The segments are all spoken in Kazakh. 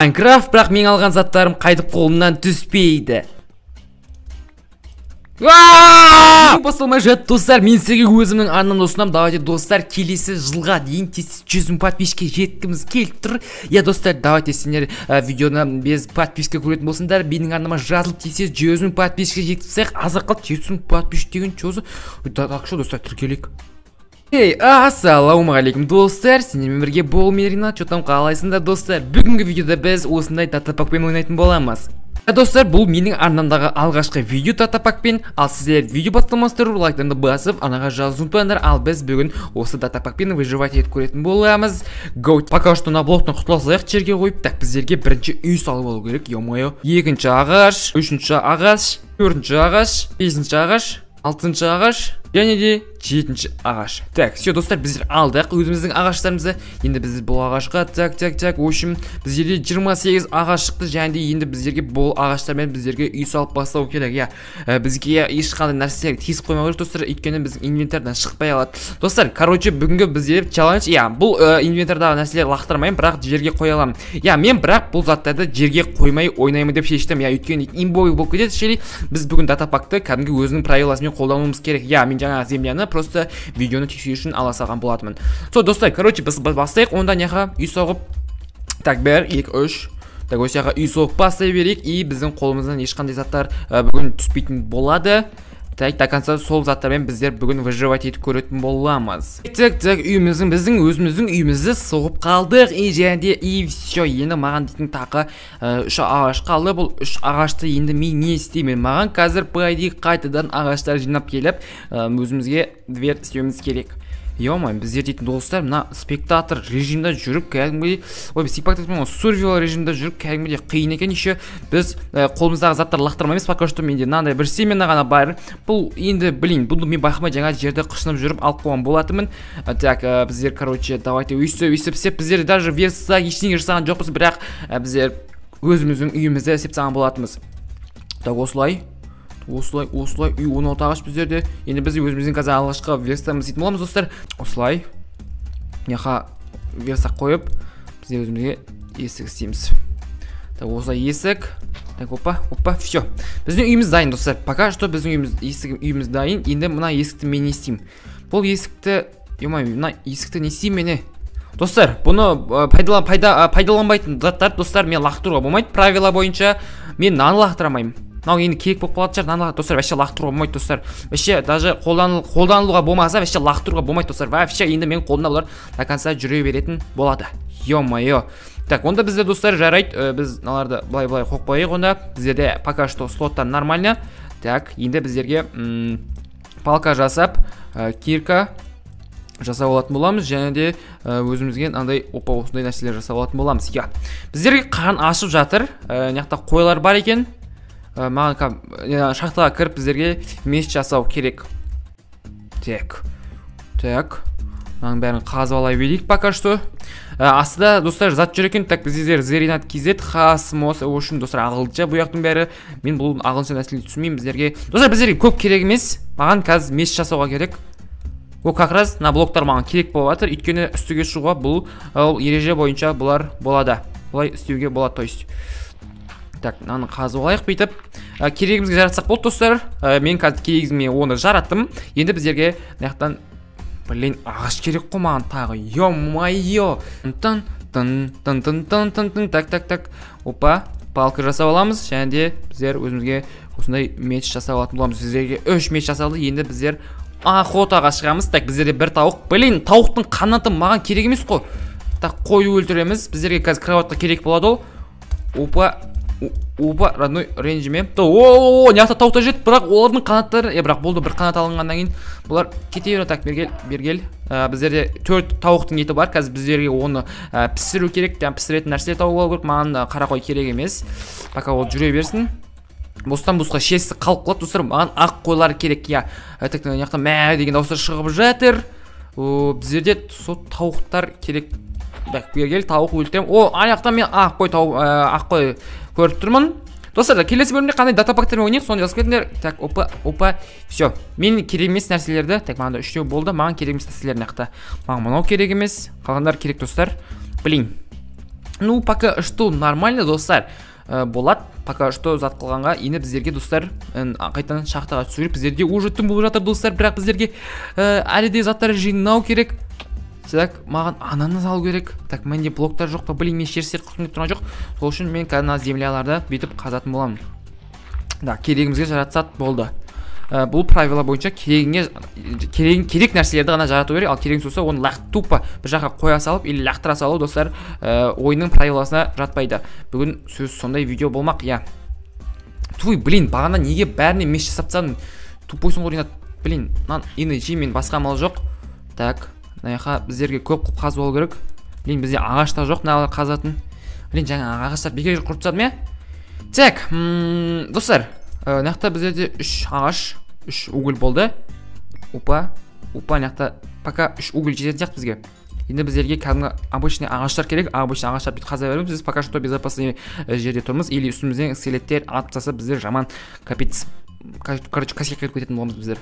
Майнкрафт, бірақ мен алған заттарым қайтып қолымнан түспейді. Басталмай жатты, достар, мен сізге өзімнің арнамды ұсынамын. Давайте, достар, келесі жылға дейін тез 100 мың подписчикке жеткіміз келіп тұр. Я, достар, давайте сендер видеоны без подписка көретін болсыңдар, менің арнама жазылып тез 100 мың подписчикке жеткізсек, аз қалды. 100 мың подписчик деген чозы. Так что, достар, тіркелейік. Эй, ассалаумағалейкум, достар, сендермен бірге бол мен Ринат. Чё там, қалайсыңдар, достар? Бүгінгі видеода біз осындай датапакпен ойнайтын боламыз. Достар, бұл менің арнамдағы алғашқы видео датапакпен. Ал сіздер видео бастамас тұрып лайктарды басып, анаға жазуды ұмытпаңдар. Ал біз бүгін осы датапакпен выживать етіп көретін боламыз. Go. Пока что мына блоктан құтыла салайық, жерге қойып. Так, біздерге бірінші үй салып алу керек, ё-моё. Екінші ағаш, үшінші ағаш, төртінші ағаш, бесінші ағаш, алтыншы ағаш, және де жетінші ағаш. Так, все, достар, біздер алдық өзіміздің ағаштарымызды. Енді біз бұл ағашқа, так, так, так, в общем, біздерде 28 ағаш шықты, және де енді біздерге бұл ағаштармен біздерге үй салып бастау керек. Иә, бізге ешқандай нәрсе тиісіп қоймау керек, достар, өйткені біздің инвентардан шықпай алады. Достар, короче, бүгінгі бізде челлендж, иә, бұл инвентардағы нәрселер лақтырмаймын, бірақ жерге қоя аламын. Иә, мен бірақ бұл заттарды жерге қоймай ойнаймын деп шештім. Иә, өйткені имбовый болып кетеді. Шели, біз бүгін датапакты кәдімгі өзінің правиласымен қолдануымыз керек. Иә, мен жаңа земляны просто видеоны тексеру үшін ала салған болатынмын. Со, достар, короче, біз бастайық онда неға үй соғып. Так, 1, 2, 3. Так, осы жаққа үй соғып бастай берейік. И біздің қолымыздан ешқандай заттар бүгін түспейтін болады. Так, до конца сол заттармен біздер бүгін выживать етіп көретін боламыз. Так, так, үйіміздің, біздің өзіміздің үйімізді соғып қалдық. И және де, и все, енді маған дейтін тағы үш ағаш қалды. Бұл үш ағашты енді мен не істеймін? Маған қазір по идее қайтадан ағаштар жинап келіп, өзімізге дверь істеуіміз керек. Ё-моё, біздер дейтін, достар, мына спектатор режимда жүріп кәдімгідей, ой, спектатор емес, сурвивал режимда жүріп кәдімгідей қиын екен. Еще біз қолымыздағы заттарды лақтырмаймыз. Пока что менде мынандай бір семена ғана бар. Бұл енді, блин, бұны мен байқамай жаңа жерде қышынып жүріп алып қойған болатынмын. Так, біздер, короче, давайте өйстіп өйстіп істеп, біздер даже верста ештеңе жасаған жоқпыз, бірақ біздер өзіміздің үйімізді істеп тастаған болатынбыз. Так, осылай. Осылай, осылай, үй 16 ағаш біздерде. Енді біз өзіміздің қазір алғашқы верстамызды істейтін боламыз, достар. Осылай. Мынақа верстак қойып, біз өзімізге есік істейміз. Так, осылай есік. Так, опа, опа, все. Біздің үйіміз дайын, достар. Пока что біздің үйіміз, есік, үйіміз дайын. Енді мына есікті мен не істеймін? Бұл есікті, ё-моё, мына есікті не істеймін мен? Достар, бұны пайдаланбайтын заттар, достар, мен лақтыруға болмайды. Правила бойынша мен мынаны лақтыра алмаймын. Мынау енді керек болып қалатын шығар, мынаны, достар, вообще лақтыруға болмайды, достар. Вообще даже қолданылуға болмаса, вообще лақтыруға болмайды, достар. Вообще енді менің қолымда бұлар до конца жүре беретін болады. Ё-моё. Так, онда бізде, достар, жарайды, біз мыналарды былай-былай қойып қояйық онда. Біздерде пока что слоттар нормально. Так, енді біздерге палка жасап, кирка жасап алатын боламыз, және де өзімізге мынандай, опа, осындай нәрселер жасап алатын боламыз. Иә. Біздерге қан ашып жатыр. Мына жақта қойлар бар екен. Маған шахтаға кіріп біздерге меч жасау керек. Так. Так. Мынаның бәрін қазып ала берейік пока что. Астыда, достар, зат жүр екен. Так, біздер Зеринат KZ, Хасмос, в общем, достар, ағылшынша бұл жақтың бәрі. Мен бұл ағылшынша нәрселерді түсінбеймін біздерге. Достар, біздерге көп керек емес. Маған қазір меч жасауға керек. Ол как раз мына блоктар маған керек болып жатыр. Өйткені үстіге шығуға бұл ереже бойынша бұлар болады. Бұлай істеуге болады, то есть. Так, мынаны қазып алайық бүйтіп. Керегімізге жаратсақ болды, достар. Мен қазір керегіме оны жараттым. Енді біздерге мына жақтан, блин, ағаш керек қой маған тағы. Ё-моё. Тын, тын, тын, тын, тын, тын, тын. Так, так, так. Опа, палка жасап аламыз. Және де біздер өзімізге осындай меч жасап алатын боламыз. Біздерге 3 меч жасалды. Енді біздер охотаға шығамыз. Так, біздерде бір тауық. Блин, тауықтың қанаты маған керек емес қой. Так, қойды өлтіреміз. Біздерге қазір кроватқа керек болады ол. Опа. Опа, родной, ренжіме. О, мына жақта тауықтар жетті, бірақ олардың қанаттары, бірақ болды, бір қанат алынғаннан кейін бұлар кете береді. Так, бергел, бергел. Біздерде 4 тауықтың еті бар. Қазір біздерге оны пісіру керек. Яғни пісіретін нәрсе тауып алу керек. Маған қара қой керек емес. Пока ол жүре берсін. Бостан босқа шесі қалып қалады, достар. Маған ақ қойлар керек. Иә. Так, мына жақта мә деген дауыстар шығып жатыр. О, біздерде сол тауықтар керек. Так, бергел, тауық өлтіремін. О, ана жақта мен ақ қой тауық, ақ қой көріп тұрмын. Достар, келесі бөлімде қандай датапактармен ойнайық, соны жазып кетіңдер. Так, опа, опа, все. Мен керек емес нәрселерді, так, маған да үшеу болды, маған керек емес нәрселер мына жақта. Маған мынау керек емес, қалғандары керек, достар. Блин. Ну, пока что нормально, достар. Болады пока что зат қылғанға. Енді біздерге, достар, қайтадан шахтаға түсу керек. Біздерде уже түн болып жатыр, достар, бірақ біздерге әлі де заттар жинау керек. Так, маған ананы салу керек. Так, менде блоктар жоқ па? Блин, мен шерстер құртқым келіп тұрған жоқ. Сол үшін мен кәдімгі земляларды бүйтіп қазатын боламын. Да, керегімізге жаратсақ болды. Бұл правила бойынша керегіңе керек нәрселерді ғана жарату керек, ал керегіңіз болса, оны тупо бір жаққа қоя салып или лақтыра салу, достар, ойынның правиласына жатпайды. Бүгін сөз сондай видео болмақ, иә. Туй, блин, бағана неге бәріне меш жасап тастадым? Тупойсың ғой, Ринат. Блин, мынаны енді жеймін, мен басқа амал жоқ. Так, мына жаққа біздерге көп қылып қазып алу керек. Блин, бізде ағаш та жоқ мыналар қазатын. Блин, жаңа ағаштар бекер құртып тастадым, иә. Так, достар, мына жақта біздерде 3 ағаш, 3 уголь болды. Опа, опа, мына жақта пока 3 уголь жететін сияқты бізге. Енді біздерге кәдімгі обычный ағаштар керек. Обычный ағаштар бүйтіп қаза береміз. Біз пока что безопасный жерде тұрмыз. Или үстімізден скелеттер атып тастаса, біздер жаман капец, короче, косяк кіріп кететін боламыз біздер.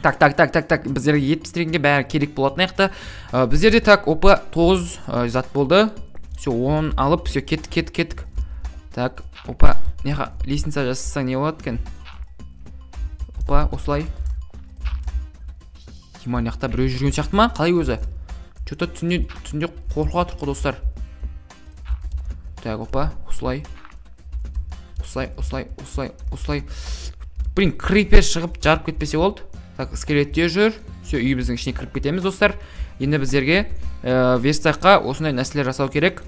Так, так, так, так, так, біздерге ет пісіргенге бәрі керек болатын аяқта. Біздерде, так, опа, 9 зат болды. Все, 10 алып, все, кеттік, кеттік, кеттік. Так, опа, мына лестница жасасаң не болады екен? Опа, осылай. Ема, мына жақта біреу жүрген сияқты ма? Қалай өзі? Че-то түнде қорқып жатыр ғой, достар. Так, опа, осылай. Осылай, осылай, осылай, осылай. Блин, крипер шығып жарып кетпесе болды. Так, скелеттер жүр. Все, үйіміздің ішіне кіріп кетеміз, достар. Енді біздерге верстакқа осындай нәрселер жасау керек.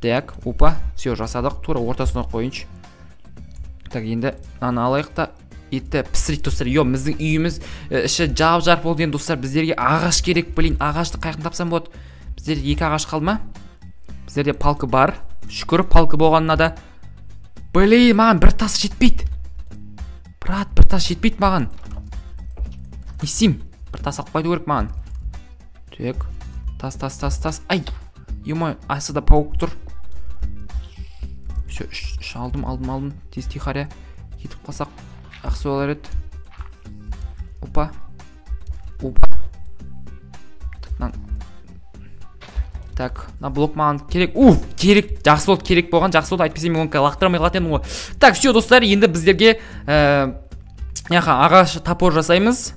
Так, опа, все, жасадық. Тура ортасына қойыншы. Так, енді мынаны алайық та етті пісірейік, достар. Йо, біздің үйіміз іші жап-жарық болды енді, достар. Біздерге ағаш керек, блин, ағашты қаяқтан тапсам болады? Біздерде 2 ағаш қалды ма? Біздерде палка бар. Шүкір, палка болғанына да. Блин, маған бір тас жетпейді. Брат, бір тас жетпейді маған. Не істеймін? Бір тас алып қайту керек маған. Так, тас, тас, тас, тас. Ай, ё-моё, астында паук тұр. Все, үш алдым, алдым, алдым. Тез, тихаря кетіп қалсақ жақсы болар еді. Опа, опа. Так, мына блок маған керек. Уф, керек, жақсы болды, керек болған, жақсы болды. Әйтпесе мен оны лақтыра алмай қалатын едім ғой. Так, все, достар, енді біздерге ағаш топор жасаймыз.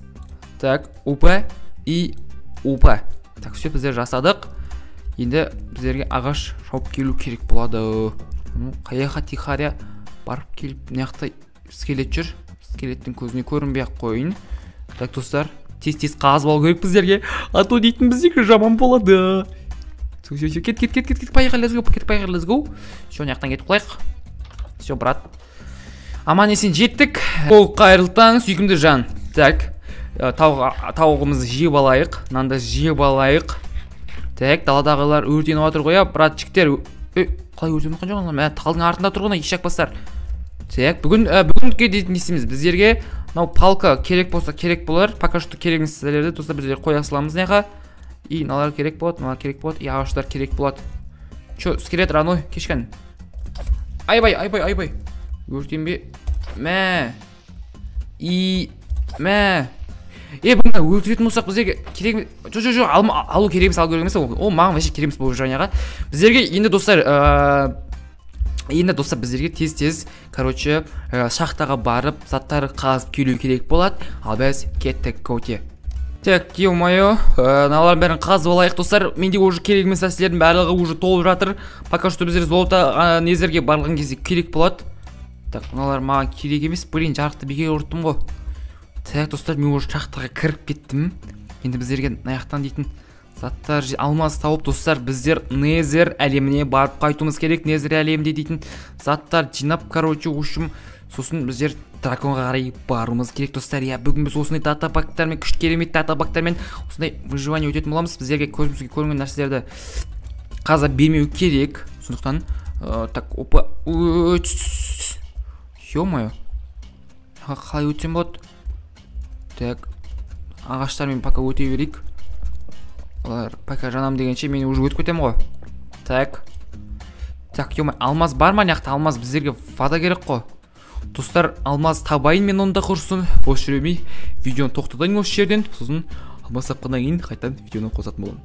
Так, опа и опа. Так, все, біздер жасадық. Енді біздерге ағаш шауып келу керек болады. Қай жаққа тихаря барып келіп, мына жақта скелет жүр. Скелеттің көзіне көрінбей ақ қояйын. Так, достар, тез-тез қазып алу керек біздерге. А то дейтін біздерге жаман болады. Все, все, все, кет, кет, кет, кет, кет, поехали, let's go, кет, поехали, let's go. Все, мына жақтан кетіп қалайық. Все, брат. Аман есен жеттік. Ол қайырлы таң, сүйкімді жан. Так, тауығымызды жеп алайық. Нанды жеп алайық. Так, даладағылар өртеніп жатыр ғой, братчиктер. Қалай өртеніп жатқан жоқ? Мә, талдың артында тұр ғой, ешек бастар. Так, бүгінге дейтін не істейміз? Біздерге мынау палка керек болса керек болар. Пока что керек емес сіздерді, достар, біздер қоя саламыз мына жаққа. И мыналар керек болады, мыналар керек болады, и ағаштар керек болады. Чё, скелет родной, кешкен. Айбай, айбай, айбай. Өртенбе. Мә. И мә. Бұны өлтіретін болсақ біздерге керек емес. Жоқ, жоқ, жоқ, алу керек емес, алу керек емес. Ол маған вообще керек емес бұл жанұяға. Біздерге енді, достар, енді, достар, біздерге тез-тез, короче, шахтаға барып, заттары қазып келу керек болады. Ал біз кеттік, көте. Так, ё-моё, мыналардың бәрін қазып алайық, достар. Менде уже керек емес нәрселердің барлығы уже толып жатыр. Пока что біздер золото незерге барған кезде керек болады. Так, мыналар маған керек емес. Блин, жарықты бекер ұрттым ғой. Так, достар, мен уже шахтаға кіріп кеттім. Енді біздерге мына жақтан дейтін заттар, алмаз тауып, достар, біздер Незер әлеміне барып қайтуымыз керек. Незер әлемінде дейтін заттар жинап, короче, в общем, сосын біздер драконға қарай баруымыз керек, достар. Иә, бүгін біз осындай датапактармен, күшті керемет датапактармен осындай выживание өтетін боламыз. Біздерге көзімізге көрінген нәрселерді қаза бермеу керек. Сондықтан, так, опа, ё-моё, қалай өтсем болады? Так, ағаштармен пока өте берейік. Олар пока жанам дегенше мен уже өтіп кетемін ғой. Так. Так, ё-моё, алмаз бар ма мына жақта? Алмаз біздерге вода керек қой. Достар, алмаз табайын мен онда құрсын. Бос жүремей видеоны тоқтатайын осы жерден. Сосын алмаз тапқаннан кейін қайтадан видеоны қосатын боламын.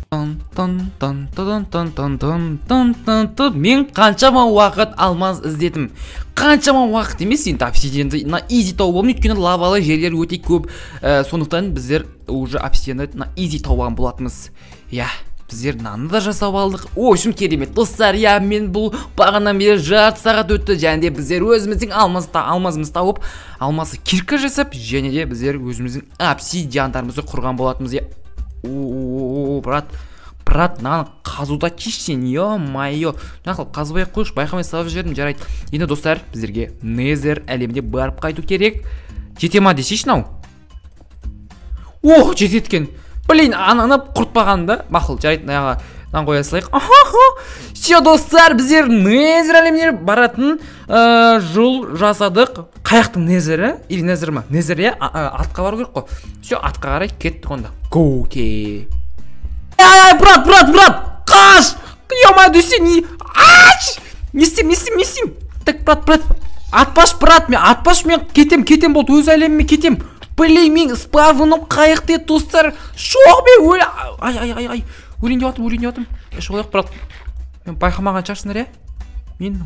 Тан тан тан тан тан тан тан тан тан тан. Мен қаншама уақыт алмаз іздедім. Қаншама уақыт емес, енді обсидианды на изи тауып алдым, өйткені лавалы жерлер өте көп. Сондықтан біздер уже обсидианды на изи тауып алған болатынбыз. Иә, біздер нанды да жасап алдық. В общем, керемет, достар. Иә, мен бұл бағанадан бері жарты сағат өтті, және де біздер өзіміздің алмазымызды тауып, алмазды кирка жасап, және де біздер өзіміздің обсидиандарымызды құрған болатынбыз. Иә. О, брат, брат, мынаны қазуда кеш сен, ё-моё. Мына қазбай ақ қойшы, байқамай салып жібердім, жарайды. Енді, достар, біздерге Незер әлеміне барып қайту керек. Жете ма десейші мынау? Ох, жетеді екен. Блин, ананы құртпаған да. Мақұл, жарайды, мынаға мынаны қоя салайық. Все, достар, біздер Незер әлеміне баратын жол жасадық. Қаяқтың Незері? Или Незер ма? Незер, иә? Атқа бару керек қой. Все, атқа қарай кеттік онда. Гоу-ке. Ай, брат, брат, брат, қаш! Ё-моё, десе не... Аш! Не істеймін, не істеймін, не істеймін? Так, брат, брат, атпаш, брат, мен атпаш, мен кетем, кетем болды, өз әлеміме кетем. Блин, мен спавным қайық деді, достар. Жоқ, мен өле... Ай, ай, ай, ай. Өлейін деп жатырмын, өлейін деп жатырмын. Шығайық, брат. Мен байқамаған шығарсыңдар, иә? Мен...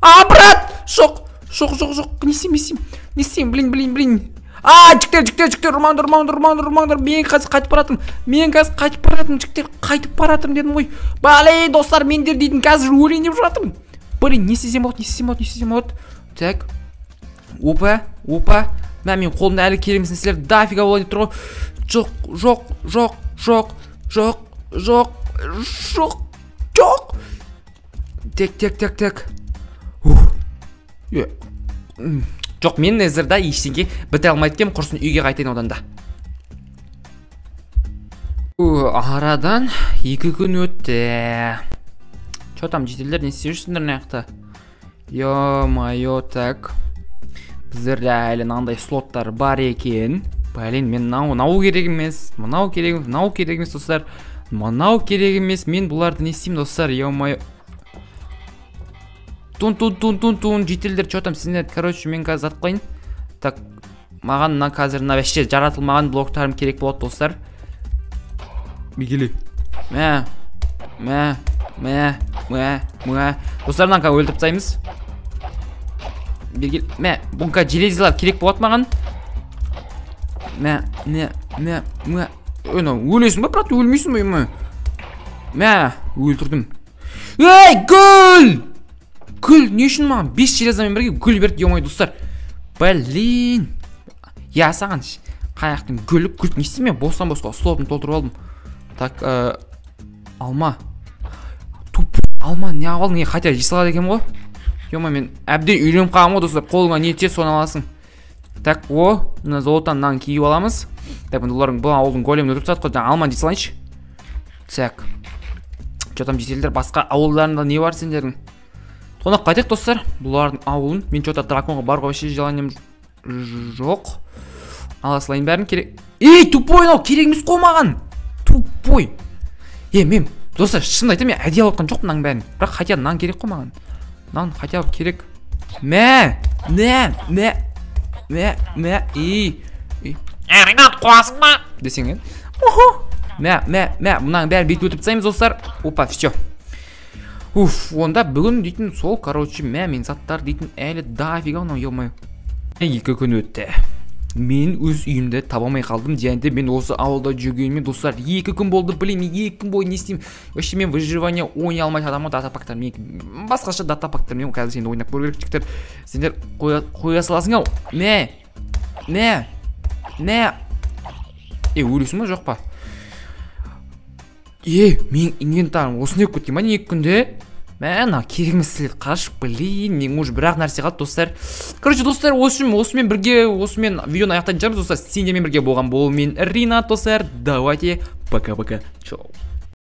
А, брат! Жоқ, жоқ, жоқ, жоқ. Не істеймін, не істеймін? Не істеймін, блин, блин, блин. А, жігіттер, жігіттер, жігіттер, ұрмаңдар, ұрмаңдар, ұрмаңдар, ұрмаңдар. Мен қазір қайтып баратырмын. Мен қазір қайтып баратырмын, жігіттер, қайтып баратырмын дедім ғой. Блин, достар, мендер дейтін қазір өлейін деп жатырмын. Блин, не істесем болады, не істесем болады, не істесем болады? Так. Опа, опа. Мә, мен қолымда әлі керек емес нәрселер дофига болайын деп тұр ғой. Жоқ, жоқ, жоқ, жоқ, жоқ, жоқ, жоқ, жоқ. Так, так, так, так. Ух. Е. Жоқ, мен Незерда ештеңе біте алмайды екенмін, құрсын үйге қайтайын одан да. Арадан 2 күн өтті. Чё там, жительдер, не істеп жүрсіңдер мына жақта? Ё-моё, так. Біздерде әлі мынандай слоттар бар екен. Блин, мен мынау керек емес, мынау керек емес, мынау керек емес, достар. Мынау керек емес, мен бұларды не істеймін, достар, ё-моё. Тун тун тун тун тун, жительдер, чё там, сендер, короче, мен қазір зат қылайын. Так, маған мына қазір мына вообще жаратылмаған блоктарым керек болады, достар. Мигеле. Мә, мә, мә, мә, мә. Достар, мынаны қазір өлтіріп тастаймыз. Бергел, мә, бұнка железилар керек болады маған. Мә, мә, мә, мә. Ой, өлесің ба, брат, өлмейсің ба, ема? Мә, өлтірдім. Ей, гүл! Гүл, не үшін маған 5 железамен бірге гүл берді, ё-моё, достар. Блин. Я саған қаяқтың гүлі, гүл не істеймін мен, бостан босқа слотын толтырып алдым. Так, алма. Туп, алма не алдың, не хотя жей салады екенмін ғой. Ё-моё, мен әбден үйреніп қалғанмын ғой, достар. Қолыңа не тисе соны аласың. Так, о, мына золотан мынаны киіп аламыз. Так, бұлардың бұл ауылдың големін өлтіріп тастадық қой, жаңа алманы жей салайыншы. Так. Чё там, жительдер, басқа ауылдарында не бар сендердің? Тонап қайтайық, достар, бұлардың ауылын. Мен чё-то драконға баруға вообще желанием жоқ. Ала салайын бәрін керек. Ей, тупой, мынау керек емес қой маған. Тупой. Е, мен, достар, шынымды айтайын, мен әдейі алып жатқан жоқпын мынаның бәрін. Бірақ хотя нан керек қой маған. Нан хотя бы керек. Мә, мә, мә, мә, мә, ей, ей. Ринат, қуасың ба? Десең, е? Охо. Мә, мә, мә, мынаның бәрін бүйтіп өтіп тастаймыз, достар. Опа, все. Уф, онда бүгін дейтін сол, короче, мә, мен заттар дейтін әлі дофига мынау, ё-моё. 2 күн өтті. Мен өз үйімді таба алмай қалдым, және де мен осы ауылда жүргеніме, достар, 2 күн болды. Блин, мен 2 күн бойы не істеймін? Вообще мен выживание ойнай алмайтын адаммын, датапактар. Мен басқаша датапактармен қазір енді ойнап көру керек, жігіттер. Сендер қоя саласың ау. Мә, мә, мә. Е, өлесің ба, жоқ па? Е, мен инвентарым осындай болып кеткен ба, не 2 күнде? Мә, мына керек емес нәрселер қаш, блин, мен уже бір-ақ нәрсе қалды, достар. Короче, достар, осымен бірге, осымен видеоны аяқтайтын шығармыз, достар. Сендермен бірге болған бұл мен, Ринат, достар. Давайте, пока-пока. Чао.